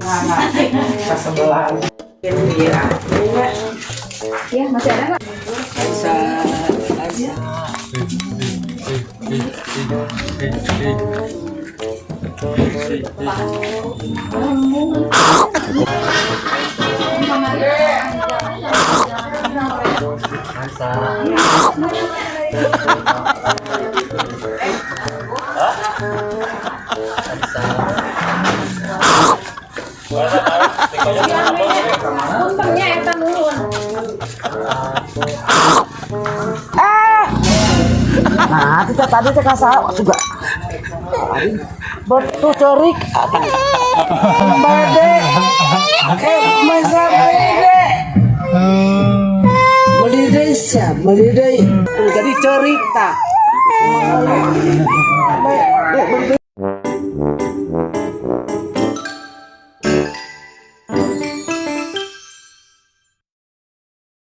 Sebelah. Iya. Ya, masih ada nggak? Bisa aja. Untungnya eta nuhun. Nah, itu tadi teh kasar juga. Betul cerik. Bade. Eh, masa bade. Beli desa, beli deui. Tuh, jadi cerik tah. Beli.